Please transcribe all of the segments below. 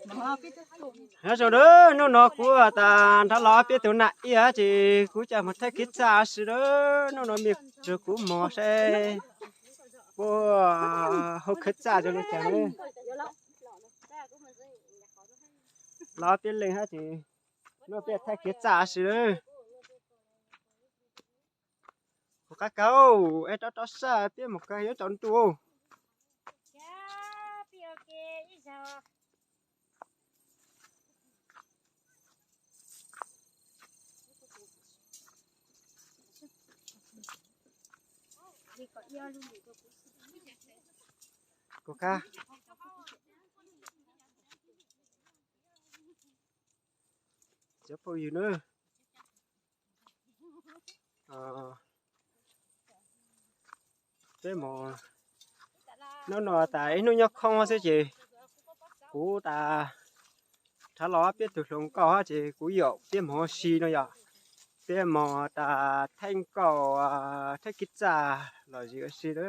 Nyob zoo na, hnub no kuv tas nrog los peb tus nam ib ces kuv coj mus thaij kev txaj si na. Hnub no me tsuag kuv mus saib puab hauv kev txaj zoo li cas na. Los peb leeg hab ces hnub no peb thaij kev txaj si na. Kuv qab kaug es rov rov saj peb mus kawg yuav tsaus ntuj. Kuv qab cov phooj ywg na, peb mus hnub no tas ib hnub nyob khoob xwb ces kuv tas rov los peb tug hluas nkauj ces kuv yaum peb mus ua si no yom. Peb mus tas thaij nkauj, thaij kev txaj lom zem ua si na.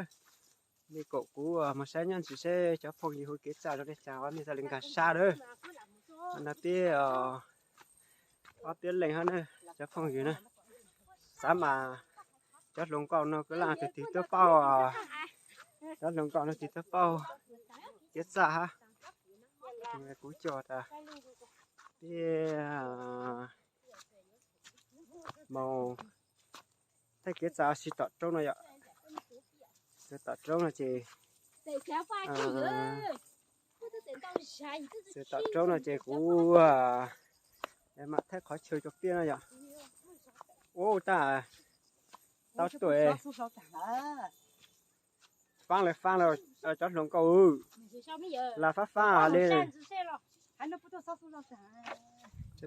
Mej koom kuv mus saib nyob ntsis seb cov phooj ywg hu kev txaj zoo li cas, mej txhaj le nkag sab na. No peb ob peb leeg hab na, cov phooj ywg na. Xav mas cov hluas nkauj no kuj leej twg twg twb paub, cov hluas nkauj no twg twg paub kev txaj hab. Kuv coj tas peb mus thaij kev txaj si tom roob no yom. Tom roob no ces, tom roob no ces kuv mam thaij qhov chaw rau peb no yom. Ub, tab tau tuaj faab lawm, faab lawm cov hluas nkauj, lam faab faab li.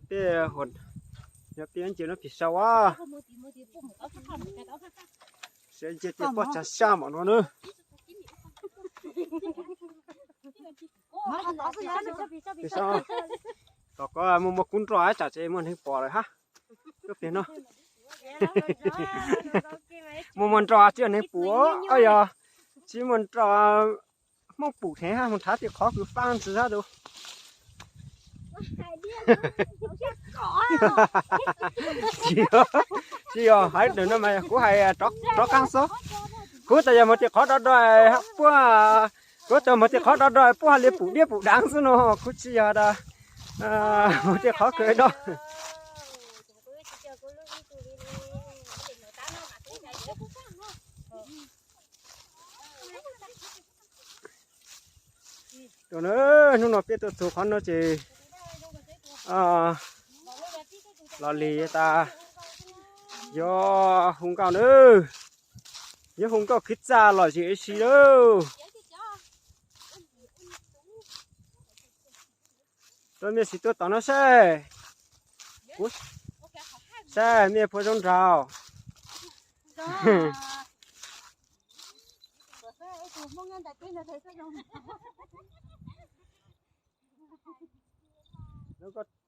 Peb, yog peb nce no pem saud as, nce tias puab tsav sab mam no na. Tom ko muaj muaj kub nroj tsam tseem muaj neeg pom lawm hab. Tuaj pem no muaj muaj nroj tsis yog neeg pum, yog tsis muaj nroj Hmoob pum heev hab, mus nrhav tej qhov kws faab ntxiv hab tus. Tsis yog hais no mas kuv hais rov qaab xwb. Kuv tas yog mus tej qhov do do puab, kuv tas mus tej qhov do do puab hab li pum diab pum daav xwb no, kuv tsis yog tas mus tej qhov kws do. Hnub no peb tuaj txug qhov no ces lom li tas yuav hu nkauj na, yuav hu nkauj kev txaj lom zem ua si lauj. Tuaj mej sim tuaj tom no saib, saib mej puas zoo nraug.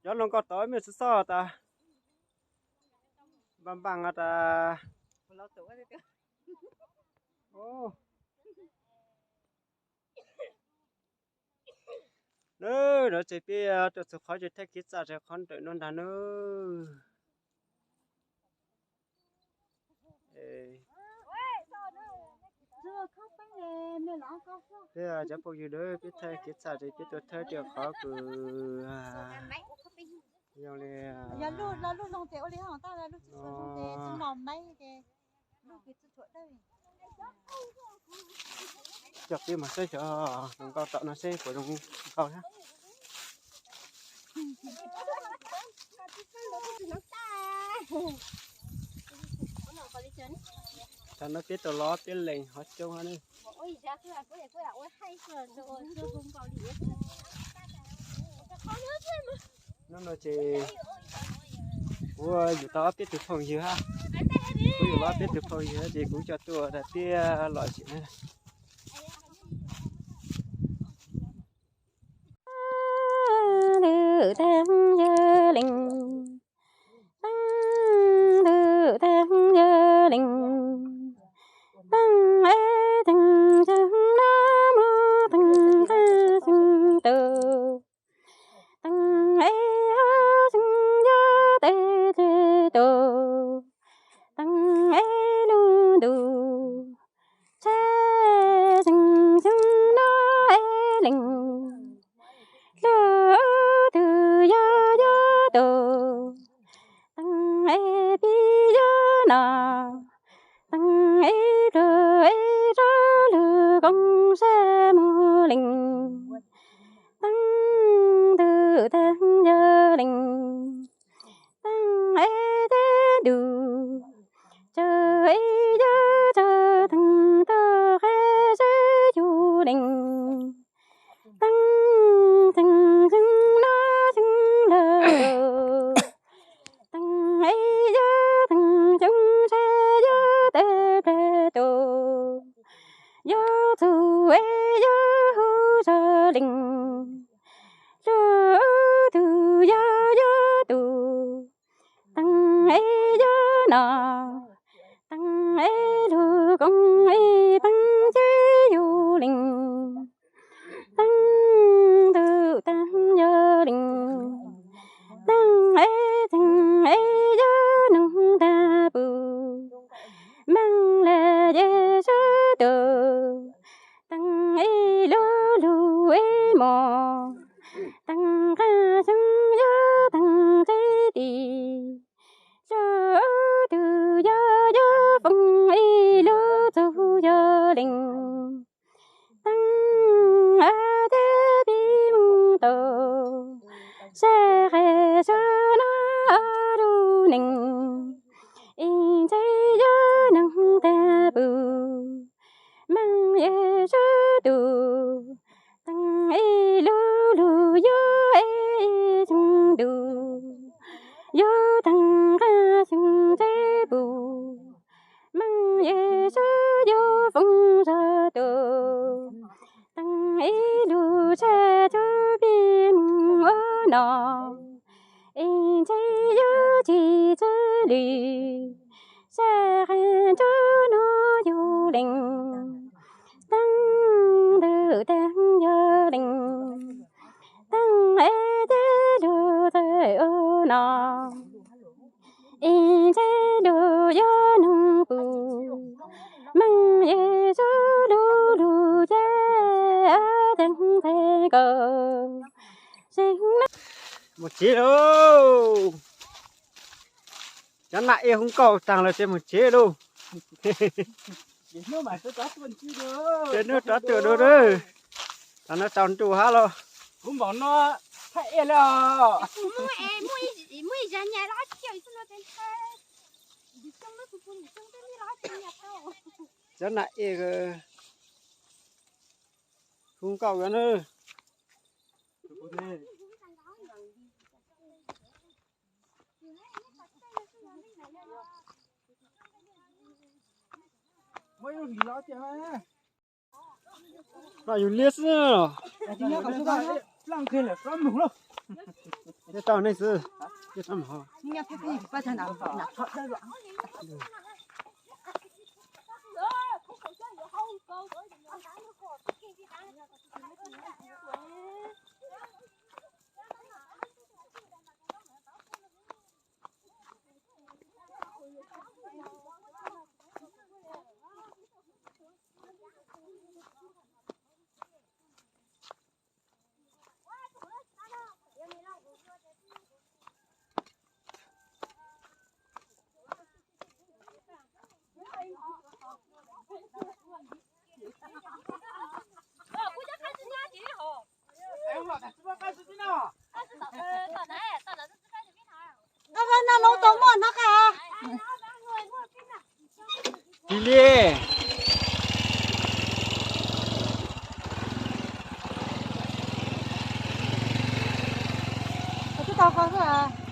Cov hluas nkauj tod mej txhob xoj tas npaj npaj tas. Nawb, no ces peb tuaj txug qhov ces thaij kev txaj rau qhov ntawm no ntag nawb. Peb cov phooj ywg nawb, peb thaij kev txaj ces peb tuaj thaij rau qhov kws zoo li coj peb mus saib xyov hluas nkauj tom no seb puas zoo nkauj thiab. Thaum no peb tau los peb leeg hov coob hab ne. Hnub no ces kuv yug tau ob peb tug phooj ywg hab, kuv yug los ob peb tug phooj ywg ces kuv coj tuaj tas tiab lom zem na. no, ib ntsis yus tsis txwj li, sab qab nruab hnub yus lees, teeb ntug teeb yus lees, teeb es ces lug txawj ua no, ib ntsis lug yuav noog pum, meej Yexus lub lug ces teeb ntxeeg kaum seeb na. Mus tsev lauj. Cov nam ej hu nkauj taag lawm ces mus tsev lauj. Ces hnub rov tuaj dua, thaum no tsaus ntuj hab los. Kuv npaum no thaij ej li os. Cov nam ej hu nkauj na. Noj yus liab xwb. Tau nej xwb. Tig li. Twb tau koj xwb.